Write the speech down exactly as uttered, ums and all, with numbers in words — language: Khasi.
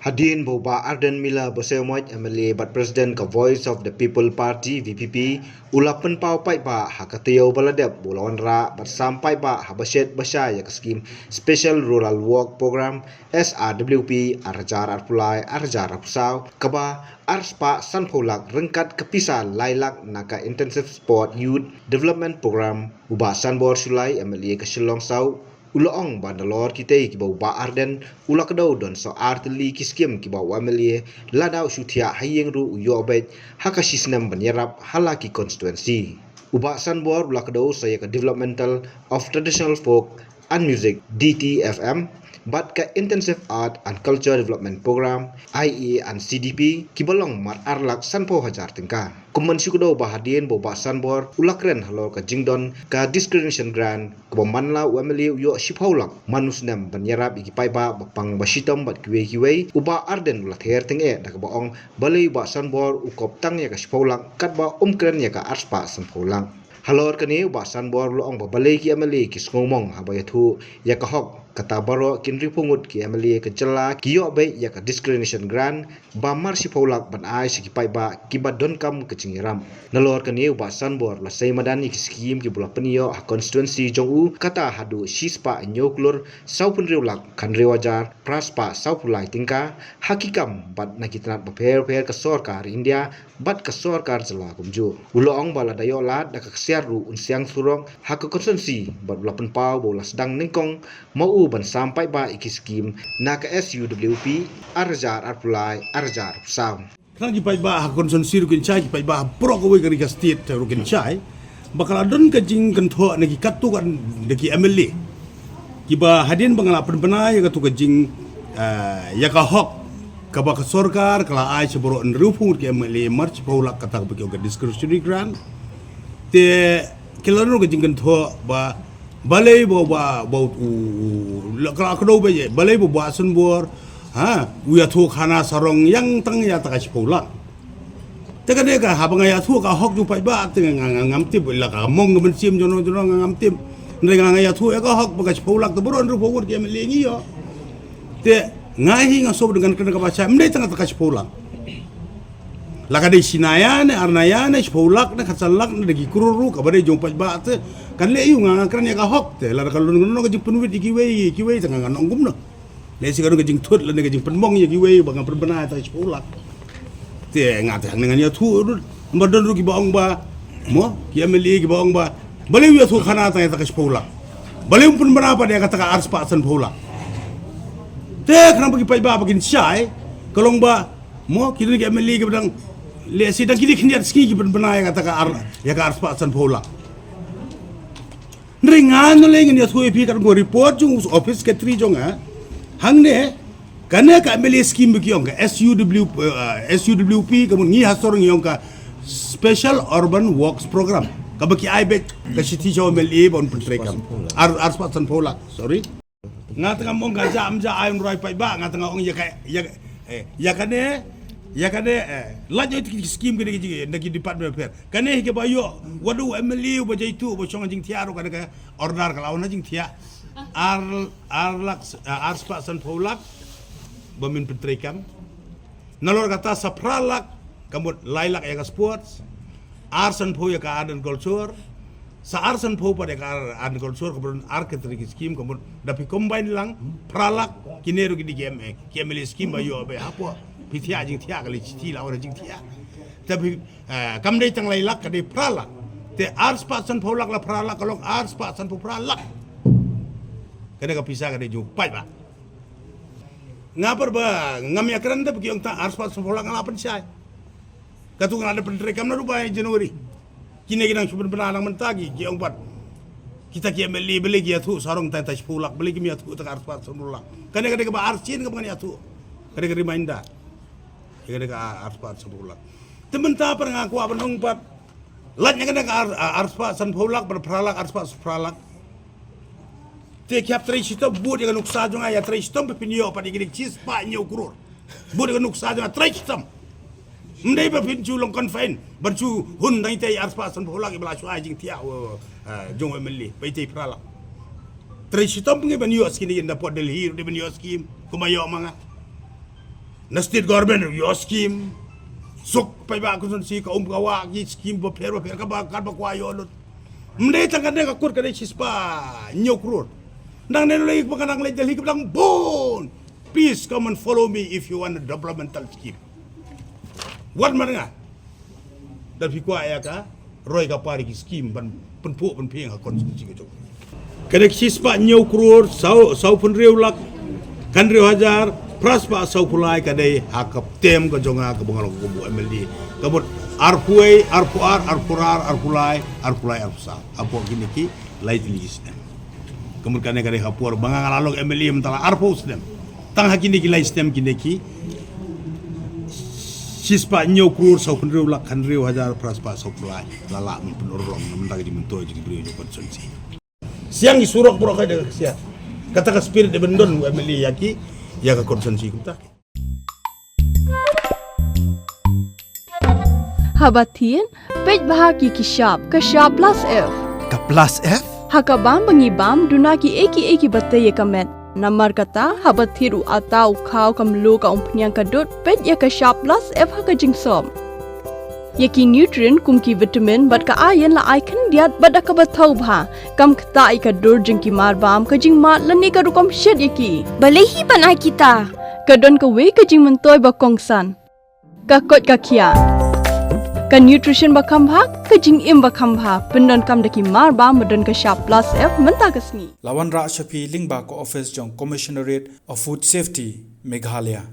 Hadien ba u Bah Ardent Miller Basaiawmoit, M L A bad President ka Voice of the People Party, V P P, u la pynpaw paidbah ha ka taïew ba la dep, u la wanrah bad sam paidbah ha ba shet ba shai ïa ka skim Special Rural Work Programme, S R W P, ar hajar arphew lai ar hajar arphew saw, kaba ar spah sanphew lak ryngkat ka pisa lai lak na ka Intensive Sport Youth Development Programme. U Bah Sanbor Shullai, M L A ka Shillong South, u la ong ba nalor kitei kiba u Bah Ardent u la kdew, don sa ar tylli ki skim kiba u M L A lada u shu thiah ha ïing ruh u ïoh beit ha ka shi snem ban ïarap ha la ki constituency. U Bah Sanbor u la kdew sa ïa ka Developmental of Traditional Folk and Music, D T F M, bad ka Intensive Art and Culture Development Programme, I A and C D P, kiba long mar ar lak sanphew hajar tyngka. Kum ban shu kdew ba hadien ba u Bah Sanbor u la kren halor ka jingdon ka discrimination grant, kaba man la u M L A u ïoh shiphew lak man u snem ban ïarap ïa ki paidbah ba pang ba shitom bad kiwei kiwei, u Bah Ardent u la ther tyngeh da kaba ong balei u Bah Sanbor u kop tang ïa ka shiphew lak katba um kren ïa ka ar spah sanphew lak. Halor kane u Bah Sanbor u la ong ba balei ki M L A ki sngewmong haba ïathuh ïa ka hok, kata baroh ki hynriewphew ngut ki M L A ka jylla ki ïoh beit ïa ka discrimination grant ba mar shiphew lak ban ai sha ki paidbah kiba donkam ka jingïarap. Nalor kane u Bah Sanbor u la sei madan ïa ki skim kiba u la pynïoh ha constituency jong u, kata haduh shi spah hynñiew klur sawphew hynriew lak khathynriew hajar phra spah sawphew lai tyngka ha ki kam bad na ki tnat bapher bapher ka sorkar India bad ka sorkar jylla kumjuh. U la ong ba lada ïoh lad da ka ksiar ruh un siang surok ha ka constituency bad u la pynpaw ba u la sdang nyngkong ma u ban sam paidbah ïa ki skim na ka S U W P ar hajar arphew lai ar hajar arphew saw. Khnang ki paidbah ha constituency ruh kin shai, ki paidbah ha baroh kawei ka ri ka state ruh kin shai ba ka la don ka jingkynthoh na ki katto katne ki M L A kiba hadien ba nga la pynbna ïa katto ka jing, eh, ïa ka hok kaba ka sorkar ka la ai sha baroh hynriewphew ngut ki M L A mar shiphew lak, kata kaba ki ong ka discretionary grant. Te ki la don ka jingkynthoh ba balei ba, ba, ba u, u, u, la, ka la kdew ba ïa, balei ba u Bah Sanbor, ha, u ïathuh khana sarong ïa tang ïa ta ka shiphew lak. Te kane ka haba nga ïathuh ka hok jong u paidbah te nga, nga, nga ngam tip, la ka mong ka mynsiem jong no jong no nga ngam tip. Hynrei nga, nga ïathuh ïa ka hok ba ka shiphew lak te baroh hynriewphew ngut ki M L A ngi ïoh. Te nga hi nga sngewbha dang kren kaba shai, ym dei tang ta ka shiphew lak. La ka dei shi naya ne ar naya ne shiphew lak ne khatsan lak ne da ki klur ruh, kaba dei jong u paidbah te kan leh aïu, nga, nga kren ïa ka hok. Te lada ka don, don ka jingpynwit ïa kiwei, ïa kiwei te nga, ngan ong kumno. Lehse ka don ka jingthut lane ka jingpynmong ïa kiwei ba nga pynbna ïa ta ka shiphew lak. Te nga te hangne ngan ïathuh ruh. Ba don ruh kiba ong ba, mo, ki M L A kiba ong ba balei u ïathuh khana tang ïa ta ka shiphew lak, balei um pynbna pat ïa kata ka ar spah sanphew lak. Te khnang ba ki paidbah ba kin shai, ka long ba, mo, ki don ki M L A kiba dang, lehse dang kine khyndiat sngi ki pynbna ïa kata ka ar, ïa ka ar spah sanphew lak. Hynrei nga, nalor ngin ïathuh ïa phi katkum ka report jong u office secretary jong nga. Hangne, kane ka M L A scheme ba ki ong ka S U W, eh, S U W P, ka mut ngi ha sor ngi ong ka Special Urban Works Program. Kaba ki ai beit ka shithi sha u M L A ba un pyntrei kam. Ar, ar spah sanphew lak, sorry. Nga tang ngam ong ka jam ja ai un roi paidbah, nga tang ong ïa ka, ïa, eh, ïa kane, ïa kane, eh, lait ïa ki scheme kine ki, na ki Department of Health. Kane hi kaba ïoh, wat u M L A uba jaituh, uba shong ha jingthiah ruh, kane ka order ka la wan ha jingthiah. Ar, ar lak, eh, ar spah sanphew lak ba men pyntreikam. Nalor kata sa phra lak, ka mut lai lak ïa ka sports. Ar sanphew ïa ka art and culture. Sa ar sanphew pat ïa ka art and culture, kaba don ar category ki scheme, ka mut da phi combine lang, phra lak, kine ruh ki dei ki M A, ki M L A scheme ba ïoh beit hapoh. Phi thiah jingthiah, ka leit shithi la wan ha jingthiah. Te phi, eh, kam dei tang lai lak, ka dei phra lak. Te ar spah sanphew lak la phra lak, ka long ar spah sanphew phra lak. Kane ka pisa ka dei jong u paidbah. Nga pat ba ngam ïakren da ba ki ong tang ar spah sanphew lak nga la pynshai. Katto nga la dep pyntreikam naduh ba January. Kine ki nang shu pynbna nang mynta ki, ki ong pat. Kita ki M L A balei ki ïathuh sarong tang ta shiphew lak, balei kim ïathuh tang ar spah sanphew lak. Kane, kane kaba arsien kaba ngan ïathuh. Kane ka reminder. Kane ka ar spah sanphew lak. Te mynta pat nga kwah ban ong pat. Lait na kane ka ar, ar spah sanphew lak, pat phra lak, ar spah phra lak. Te ki hap trei shitom, bud ïa ka nuksa jong nga, ïa trei shitom ba phin ïoh pat ïa kine ki shispah hynñiew klur. Bud ïa ka nuksa jong nga, trei shitom. Ym dei ba phin shu long confine, ban shu hun tang itei ar spah sanphew lak ba la shu ai jingthiah, eh, jong u M L A, ba itei phra lak. Trei shitom ngi ban ïoh skim, ynda poi Delhi ruh dei ban ïoh skim, kumba ïoh ma nga. Na state government ïoh skim. Suk paidbah constituency ka um ka wah ki skim bapher bapher kaba, kaba kwah ïoh lut. Ym dei tang kane ka kut ka dei shispah hynñiew klur. Nangne lei ba ka nang leit Delhi ka dang bun. Please come and follow me if you want a developmental scheme. Wat mar nga. Da phi kwah ïa ka roi ka par ki skim ban pynphuh pynphieng ha constituency ka jong. Ka dei shispah hynñiew klur saw, saw phew hynriew lak hynriew hajar phra spah saw phew lai ka dei ha ka term ka jong nga kaba nga long kum u M L A. Ka mut arphew wei, arphew ar, arphew ar, arphew lai, arphew lai, arphew saw. Hapoh kine ki lai tylli ki snem. Ka mut kane ka dei ha por ba nga la long M L A mynta la arphew snem. Tang ha kine ki lai snem kine ki shispah hynñiew klur saw phew hynriew lak hynriew hajar phra spah saw phew lai la lah ban pynurlong na mynta ka jingmyntoi jong ki briew jong constituency. Siang ki surok baroh ka dei ka ksiar. Kata ka spirit dei ban don u M L A ïa ki, ïa ka constituency kumta. Haba thied, peit bha ki ki shap, ka shap plus F. Ka plus F? Ha ka bam ba ngi bam, duna kiei kiei kiba tei ïa ka met. Namar kata, haba thied u atta, u khaw, ka mluh, ka umphniang, ka dud, peit ïa ka shap plus F ha ka jingsop. Ïa ki nutrient kum ki vitamin bad ka iron la ai khyndiat bad da kaba thaw bha. Kam ktah ïa ka dur jong ki marbam, ka jingmad lane ka rukom shet ïa ki. Balei hi ban ai kita? Ka don kawei ka jingmyntoi ba kongsan. Ka koit ka khiah. Ka nutrition ba kham bha, ka jingim ba kham bha. Pyndonkam da ki marbam ba don ka shap plus F mynta ka sngi. La wanrah sha phi lyngba ka office jong Commissionerate of Food Safety, Meghalaya.